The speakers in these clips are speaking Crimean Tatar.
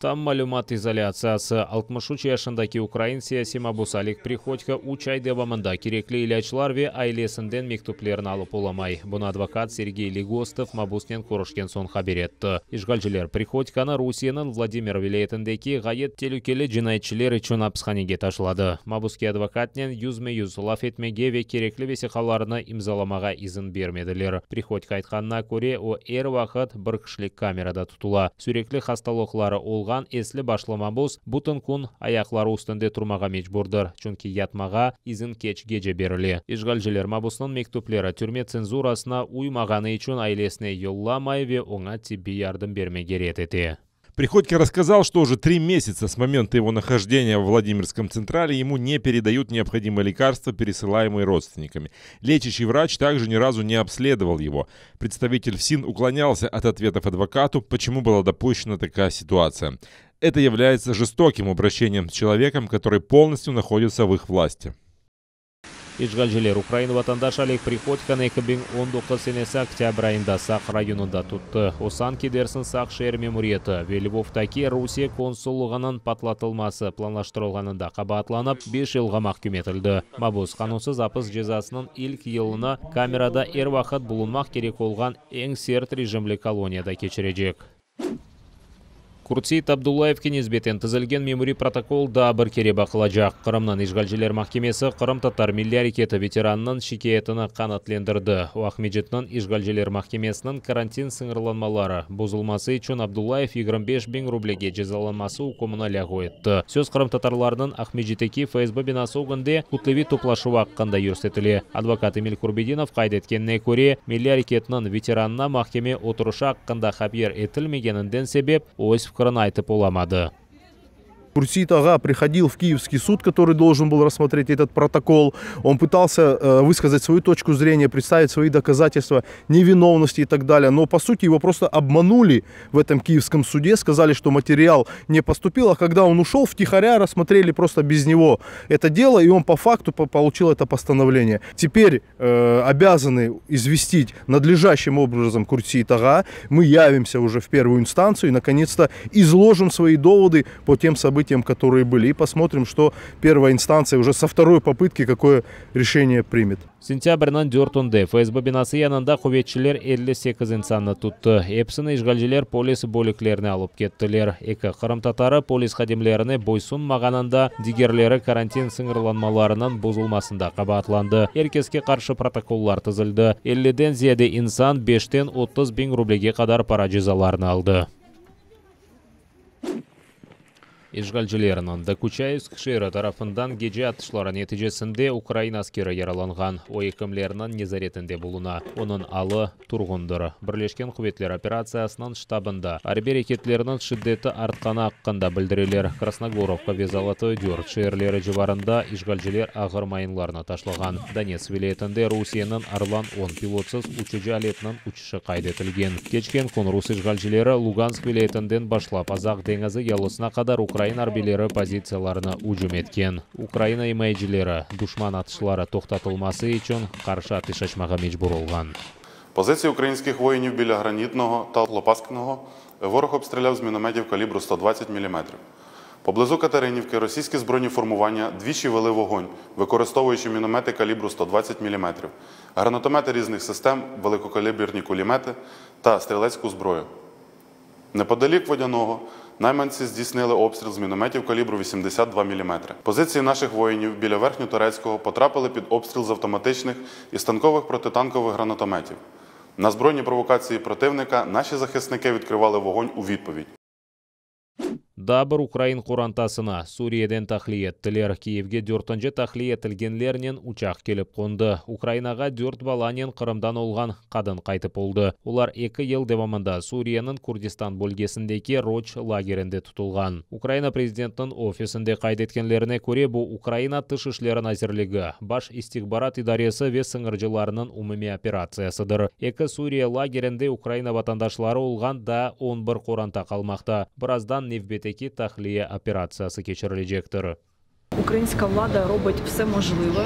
Tam malümat izolâtsiyası, 63 yaşındaki ukrain siyasiy mabusı Oleg Prihodko üç ay devamında kerekli ilâclar ve ailesinden mektüplerni alıp olamay. Bunı advokat Sergey Legostov mabusnen körüşken soñ haber etti. İşğalciler Prihodkonı Rusiyeniñ Vladimir vilâyetindeki ğayet telükeli cinayetçiler içün apishanege taşladı. Mabuske advokatnen yüzme-yüz laf etmege ve kerekli vesiqalarnı imzalamağa izin bermediler. Prihodko aytqanına köre, o er vaqıt bir kişilik kamerada tutula. Sürekli hastalıqları olğan esli-başlı mabus bütün kün ayaqları üstünde turmağa mecburdır, çünki yatmağa izin keç gece berile. İşğalciler mabusnıñ mektüpleri türme tsenzurasına uymağanı içün ailesine yollamay ve oña tibbiy yardım bermege red ete. Приходько рассказал, что уже 3 месяца с момента его нахождения в Владимирском Централе ему не передают необходимые лекарства, пересылаемые родственниками. Лечащий врач также ни разу не обследовал его. Представитель ФСИН уклонялся от ответов адвокату, почему была допущена такая ситуация. Это является жестоким обращением с человеком, который полностью находится в их власти. İşğalciler Ukraina vatandaşı Oleg Prihodkonı 2019 senesi oktâbr ayında Saq rayonında tuttı. O sanki dersiñ Saq şeer memuriyeti ve Lvovdaki Rusiye konsullığınıñ patlatılması planlaştırılğanında qabaatlanıp 5 yılğa mahküm etildi. Mabus qanunsız apis cezasınıñ ilk yılını kamerada er vaqıt bulunmaq kerek olğan eñ sert rejimli koloniyada keçirecek. Kurtseit Abdullayevge nisbeten tizilgen memuriy protokol daa bir kere baqılacaq. Qırımnıñ işğalciler mahkemesi qırımtatar milliy areketi veteranınıñ şikâyetini qanaatlendirdi. O Aqmescitniñ işğalciler mahkemesiniñ karantin sıñırlanmaları bozulması içün Abdullayev 25 biñ rublege cezalanması ükmüni lâğu etti. Söz qırımtatarlarnıñ Aqmescitteki FSB binası ögünde kütleviy toplaşuvı aqqında yürsetile. Advokat Emil Kurbedinov qayd etkenine köre, milliy areketiniñ veteranına mahkeme oturışı aqqında haber etilmegeninden sebep öz fikrini aytıp olamadı. Куртсеит ağa приходил в Киевский суд, который должен был рассмотреть этот протокол. Он пытался высказать свою точку зрения, представить свои доказательства невиновности и так далее. Но, по сути, его просто обманули в этом Киевском суде, сказали, что материал не поступил. А когда он ушел, втихаря рассмотрели просто без него это дело, и он по факту получил это постановление. Теперь обязаны известить надлежащим образом Куртсеит ağa. Мы явимся уже в первую инстанцию и, наконец-то, изложим свои доводы по тем событиям, которые были. И посмотрим, что первая инстанция уже со второй попытки какое решение примет. Sentâbrniñ 4-nde FSB binası yanında quvetçiler 58 insannı tuttı. Episini işğalciler polis bölüklerine alıp kettiler. Eki qırımtatarı polis hadimlerine boysunmağanında, digerleri karantin sıñırlanmalarınıñ bozulmasında qabaatlandı. Er keske qarşı protokollar tizildi. 50-den ziyade insan 5-ten 30 biñ rublege qadar para cezalarını aldı. İşğalcilerniñ Dokuçayevsk şeeri tarafından gece atışları neticesinde ukrain askeri yaralanğan. O ekimlerniñ nezaretinde buluna. Onıñ alı turğundır. Birleşken quvetler operatsiyasınıñ ştabında arbiy areketleriniñ şiddeti artqanı aqqında bildireler. Krasnogorovka ve Zolotoy Dör şeerleri civarında işğalciler ağır mayınlarnı taşlağan. Donetsk vilâyetinde Rusiyeniñ Orlan-10 pilotsız uçucı aletiniñ uçuşı qayd etilgen. Keçken kün rus işğalcileri Lugansk vilâyetinden başlap Azaq deñizi yalısına qadar ukrain arbiyleri pozitsiyalarına ücüm etken. Ukraina imayecileri duşman atışları toqtatılması içün qarşı ateş açmağa mecbur olğan. Позиції українських воїнів біля Гранітного та Лопаскиного ворог обстріляв з мінометів калібру 120 мм. Поблизу Катеринівки російські збройні формування двічі вели вогонь, використовуючи міномети калібру 120 мм, гранатомети різних систем, великокаліберні кулемети та стрілецьку зброю. Неподалік Водяного найманці здійснили обстріл з мінометів калібру 82 мм. Позиції наших воїнів біля Верхньоторецького потрапили під обстріл з автоматичних і станкових протитанкових гранатометів. На збройні провокації противника наші захисники відкривали вогонь у відповідь. Daa bir ukrain qorantasını Suriyeden tahliye ettiler. Kiyevge dörtünci tahliye etilgenlernen uçaq kelip qondı. Ukrainağa dört balanen Qırımdan olğan qadın qaytıp oldı. Olar 2 yıl devamında Suriyeniñ Kurdistan bölgesindeki Roc lagerinde tutulğan. Ukraina prezidentiniñ ofisinde qayd etkenlerine köre, bu Ukraina Tış işleri nazirligi, Baş istihbarat idaresi ve sıñırcılarınıñ umumiy operatsiyasıdır. Eki Suriye lagerinde Ukraina vatandaşları olğan daa 11 qoranta qalmaqta. Birazdan nevbetteki tahliye operatsiyası keçirilecektir. Українська влада робить все можливе,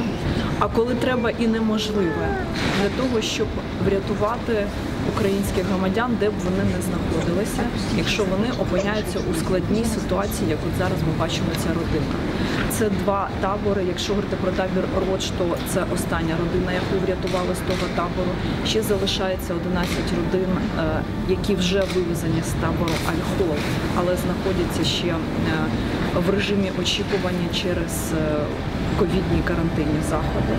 А коли треба і неможливе для того, щоб врятувати українських громадян, де б вони не знаходилися, якщо вони опиняються у складній ситуації, як от зараз ми бачимо ця родина. Це два табори. Якщо говорити про табір Родж, то це остання родина, яку врятували з того табору. Ще залишається 11 родин, е, які вже вивезені з табору Аль-Хол, але знаходяться ще е, в режимі очікування через е, ковідні карантинні заходи.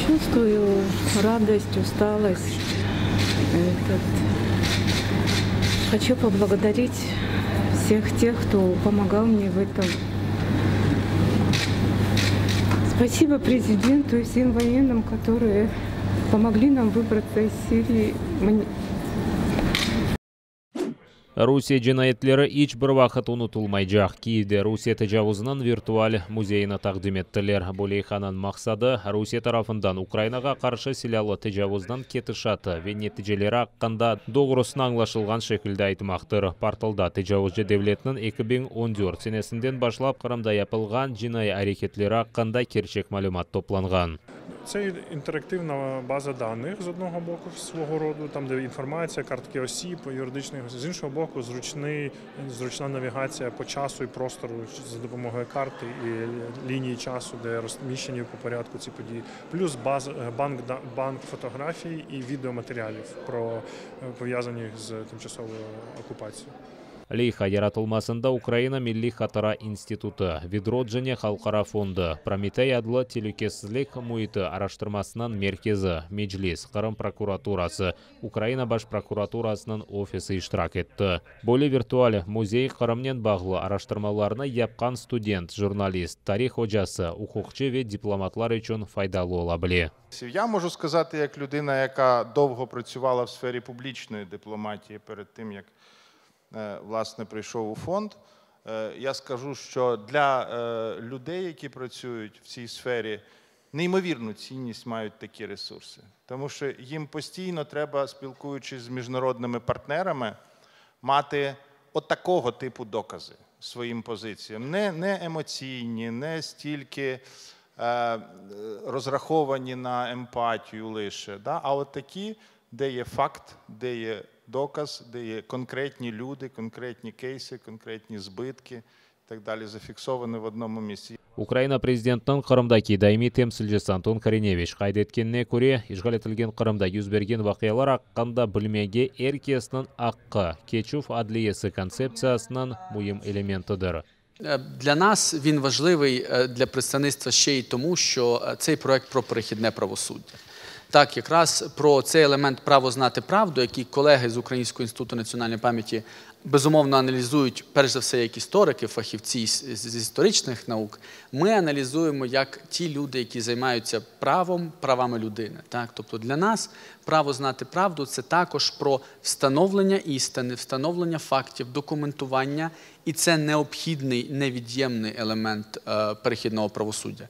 Чувствую радость, усталость. Этот... Хочу поблагодарить всех тех, кто помогал мне в этом. Спасибо президенту и всем военным, которые помогли нам выбраться из Сирии. Мне- Rusiye cinayetleri iç bir vaqıt unutılmaycaq. Kiyevde Rusiye tecavuzınıñ virtual müzeyini taqdim ettiler. Bu leyhanıñ maqsadı, Rusiye tarafından Ukrainağa qarşı silâlı tecavuznıñ ketişatı ve neticeleri aqqında doğrusını añlaşılğan şekilde aytmaqtır. Portalda tecavuzcı devletniñ 2014 senesinden başlap Qırımda yapılğan cinaiy areketleri aqqında kerçek malümat toplanğan. Це інтерактивна база даних з одного боку свого роду, там де інформація, картки осіб, юридичних, з іншого боку, зручний, зручна навігація по часу і простору за допомогою карти і лінії часу, де розміщені по порядку ці події. Плюс база, банк, банк фотографій і відеоматеріалів про пов'язані з тимчасовою окупацією. Leyha yaratılmasında Ukraina Milliy hatıra institutı, Vidrodjeniye halqara fondu, Prometey adlı telükesizlik müiti araştırmasınıñ merkezi, Meclis, Qırım prokuraturası, Ukraina Baş prokuraturasınıñ ofisi iştirak etti. Böyle virtual müzey Qırımnen bağlı araştırmalarnı yapqan student, jurnalist, tarih ocası, uquqçı ve diplomatlar içün faydalı ola bile. Я можу сказати, як людина, яка довго працювала в сфері публічної дипломатії перед тим, як власне прийшов у фонд, я скажу, що для людей, які працюють в цій сфері, неймовірну цінність мають такі ресурси. Тому що їм постійно треба, спілкуючись з міжнародними партнерами, мати от типу докази своїм позиціям. Не, не емоційні, не стільки е, розраховані на емпатію лише, да? а от такі, де є факт, де є доказ, де є конкретні люди, конкретні кейси, конкретні збитки і так далі, зафіксовані в одному місці. Ukraina prezidentiniñ Qırımdaki daimiy temsilcisi Anton Korineviç qayd etkenine köre, işğal etilgen Qırımda yüz bergen vaqialar aqqında bilmege er kesniñ aqqı, keçüv adliyesi kontseptsiyasınıñ müim elementidir. Для нас він важливий для представництва ще й тому, що цей проект про перехідне правосуддя. Так, якраз про цей елемент право знати правду, який колеги з Українського інституту національної пам'яті безумовно аналізують, перш за все, як історики, фахівці з історичних наук, ми аналізуємо як ті люди, які займаються правом, правами людини. Так? Тобто для нас право знати правду це також про встановлення істини, встановлення фактів, документування, і це необхідний, невід'ємний елемент перехідного правосуддя.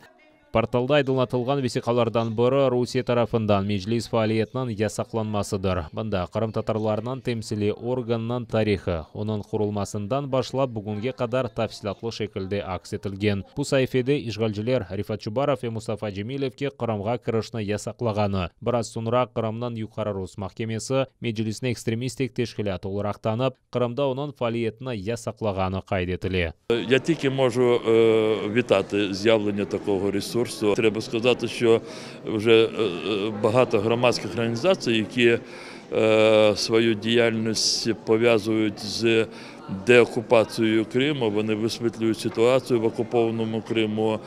Portalda aydınlatılğan vesiqalardan biri Rusiye tarafından Meclis faaliyetiniñ yasaqlanmasıdır. Bunda qırımtatarlarnıñ temsiliy organınıñ tarihı, onıñ qurulmasından başlap bugünge qadar tafsilâtlı şekilde aks etilgen. Bu saifede işğalciler Refat Çubarov ve Mustafa Cemilevge Qırımğa kirişni yasaqlağanı, biraz soñra Qırımnıñ Yuqarı rus mahkemesi Meclisni ekstremistik teşkilât olaraq tanıp, Qırımda onıñ faaliyetini yasaqlağanı qayd etile. Я тільки можу вітати з'явлення такого ресурсу. Треба сказати, що вже багато громадських організацій, які свою діяльність пов'язують з деокупацією Криму, вони висвітлюють ситуацію в окупованому Криму,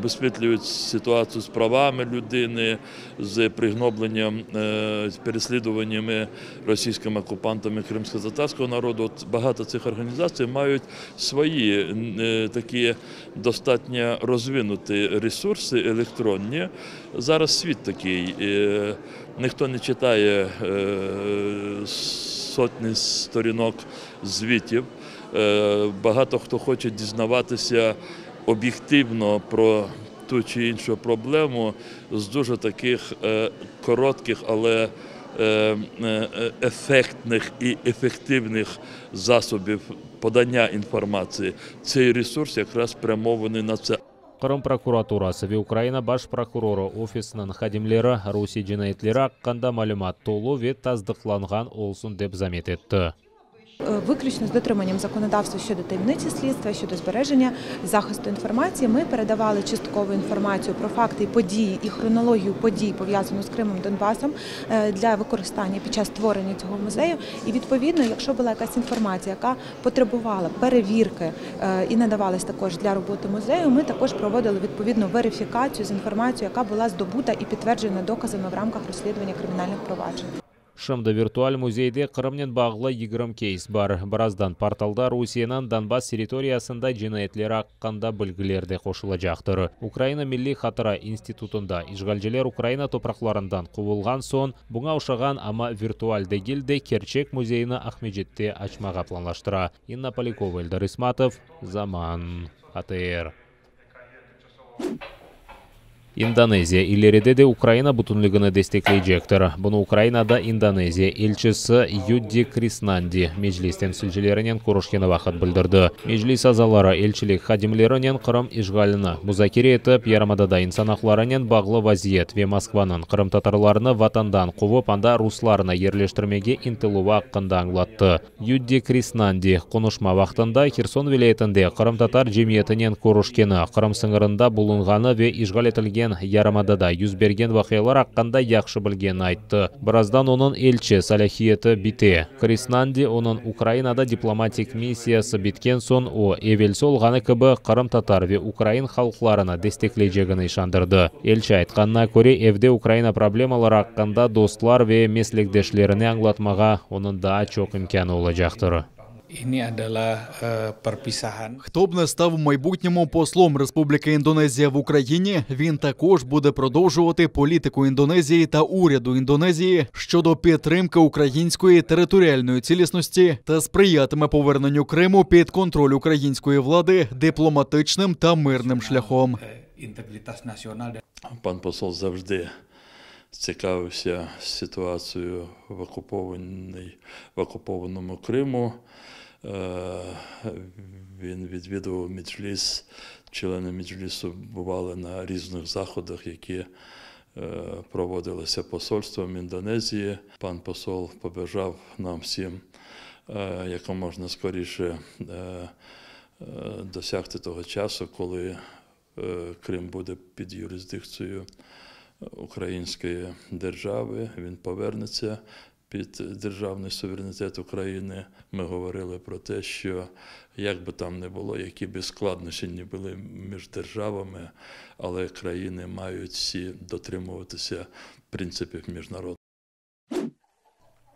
висвітлюють ситуацію з правами людини, з пригнобленням, з переслідуваннями російськими окупантами кримсько-татарського народу. От багато цих організацій мають свої такі достатньо розвинуті ресурси електронні. Зараз світ такий, ніхто не читає сотні сторінок звітів. Багато хто хоче дізнаватися об'єктивно про ту чи іншу проблему з дуже таких коротких, але ефектних і ефективних засобів подання інформації. Цей ресурс якраз спрямований на це. Qırım prokuraturası ve Ukraina Baş prokurorı ofisiniñ hadimleri Rusiye cinayetleri aqqında malümat tolu ve tasdıqlanğan olsun dep zamet etti. Виключно з дотриманням законодавства щодо таємниці слідства, щодо збереження захисту інформації, ми передавали часткову інформацію про факти і події і хронологію подій, пов'язану з Кримом, Донбасом, для використання під час створення цього музею. І відповідно, якщо була якась інформація, яка потребувала перевірки і надавалась також для роботи музею, ми також проводили відповідну верифікацію з інформацією, яка була здобута і підтверджена доказами в рамках розслідування кримінальних проваджень. Şimdi virtual müzeyde Qırımnen bağlı 20 кейs bar. Birazdan portalda Rusiyeniñ Donbass territoriyasında cinayetleri aqqında bilgiler de qoşulacaqtır. Ukraina Milliy hatıra institutında işğalciler Ukraina topraqlarından quvulğan soñ buña oşağan, amma virtual degil de, kerçek müzeyni Aqmescitte açmağa planlaştıra. İnna Polâkova, Eldar İsmatov, Zaman, ATR. İndoneziya ileride de Ukraina bütünligini destekleycektir. Bunı Ukrainada İndoneziya elçisi Yuddi Krisnandi Meclis temsilcilerinen körüşkeni vaqıt bildirdi. Meclis azaları elçilik hadimlerinen Qırım işğalini muzakere etip, yarımadada insan aqlarınen bağlı vaziyet ve Moskvanıñ qırımtatarlarnı vatandan quvıp, anda ruslarnı yerleştirmege ıntıluvı aqqında añlattı. Yuddi Krisnandi qonuşma vaqtında Herson vilâyetinde qırımtatar cemiyetinen körüşkeni, Qırım sıñırında bulunğanı ve işğal etilgen yarımadada 1bergen vaqialar aqqında yahşı bilgenini ayttı. Birazdan onıñ elçi salâhiyeti bite. Krisnandi onıñ Ukrainada diplomatik missiyası bitken soñ o, evelsi olğanı kibi, qırımtatar ve ukrain halqlarını destekleycegini işandırdı. Elçi aytqanına köre, evde Ukraina problemaları aqqında dostlar ve meslekdeşlerine añlatmağa onıñ daa çoq imkânı olacaqtır. Ini adalah perpisahan. Хто б не став у майбутньому послом Республіки Індонезія в Україні, він також буде продовжувати політику Індонезії та уряду Індонезії щодо підтримки української територіальної цілісності та сприятиме поверненню Криму під контроль української влади дипломатичним та мирним шляхом. Integritas nasional dan Пан посол завжди цікавився ситуацією в окупованій, в окупованому Криму. Він відвідував Меджліс, члени Меджлісу бували на різних заходах, які проводилися посольством Індонезії. Пан посол побажав нам всім якомога скоріше досягти того часу, коли Крим буде під юрисдикцією української держави, він повернеться під державний суверенітет України. Ми говорили про те, що як би там не було, які б складнощі не були між державами, але країни мають всі дотримуватися принципів міжнародного.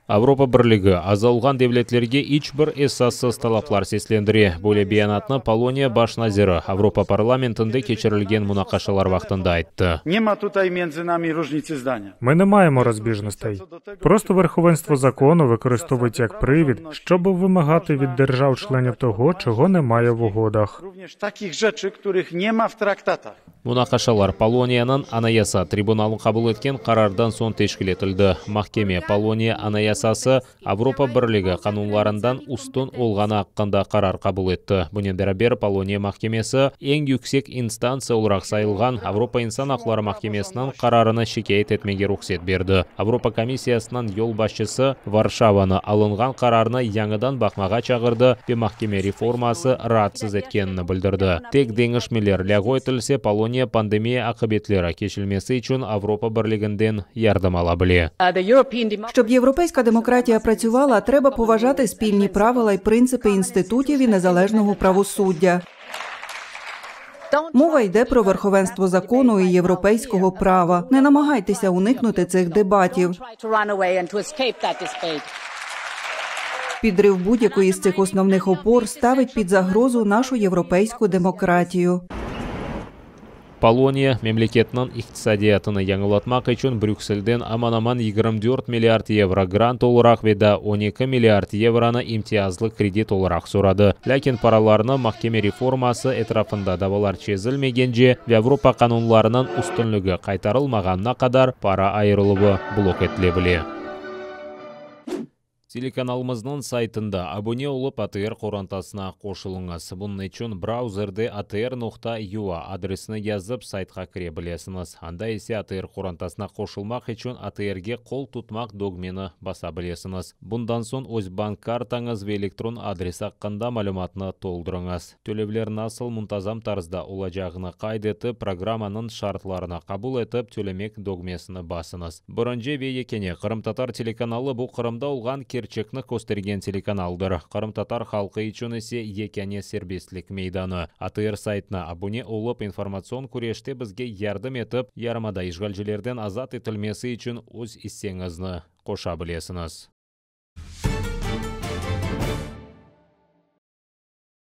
Avropa Birligi aza olğan devletlerge iç bir esassız talaplar seslendire. Böyle beyanatnı Poloniya baş naziri Avropa parlamentinde keçirilgen munaqaşalar vaqtında ayttı. Nie ma tutaj między nami różnicy zdania. Ми не маємо розбіжностей. Просто верховенство закону використовують як привід, щоб вимагати від держав-членів того, чого немає в угодах. Również takich rzeczy, których nie ma w traktatach. Munaqaşalar Poloniyanıñ Anayasa tribunalı qabul etken qarardan soñ teşkil etildi. Mahkeme Poloniya Anayasası Avropa Birligi qanunlarından üstün olğanı aqqında qarar qabul etti. Bunen beraber Poloniya mahkemesi eñ yüksek instantsiya olaraq sayılğan Avropa insan aqları mahkemesiniñ qararını şikâyet etmege ruhset berdi. Avropa komissiyasınıñ yolbaşçısı Varşavanı alınğan qararnı yañıdan baqmağa çağırdı ve mahkeme reforması raatsız etkenini bildirdi. Tek deñişmeler lâğu etilse, Poloniya pandemiya aqibetleri keçilmesi içün Avropa Birliginden yardım ala bile. Щоб європейська демократія працювала, треба поважати спільні правила й принципи інститутів і незалежного правосуддя. Мова йде про верховенство закону і європейського права. Не намагайтеся уникнути цих дебатів. Підрив будь-якої з цих основних опор ставить під загрозу нашу європейську демократію. Poloniya memleketiniñ iqtisadiyatını yañılatmaq içün Brükselden aman-aman 24 milliard yevro grant olaraq ve daa 12 milliard yevronı imtiyazlı kredit olaraq soradı. Lâkin paralarnı mahkeme reforması etrafında davalar çezilmegence ve Avropa qanunlarınıñ üstünligi qaytarılmağanına qadar para ayırıluvı blok etile bile. Telekanalımıznıñ saytında abune olıp ATR qorantasına qoşulıñız. Bunıñ içün brauzerde atr noqta ua adresini yazıp saytqa kire bilesiñiz. Anda ise ATR qorantasına qoşulmaq içün ATRge qol tutmaq dögmeni basa bilesiñiz. Bundan soñ öz bank kartañız ve elektron adresi aqqında malümatnı toldurıñız. Tölevler nasıl muntazam tarzda olacağını qayd etip, programmanıñ şartlarını qabul etip, Tölemek dögmesini basıñız. Birinci ve yekâne qırımtatar telekanalı bu Qırımda olğan kerçekni köstergen telekanaldır. Qırımtatar halqı içün ise yekâne serbestlik meydanı. ATR saytına abune olıp, informatsion küreşte bizge yardım etip, yarımada işğalcilerden azat etilmesi içün öz isseñizni qoşa bilesiñiz.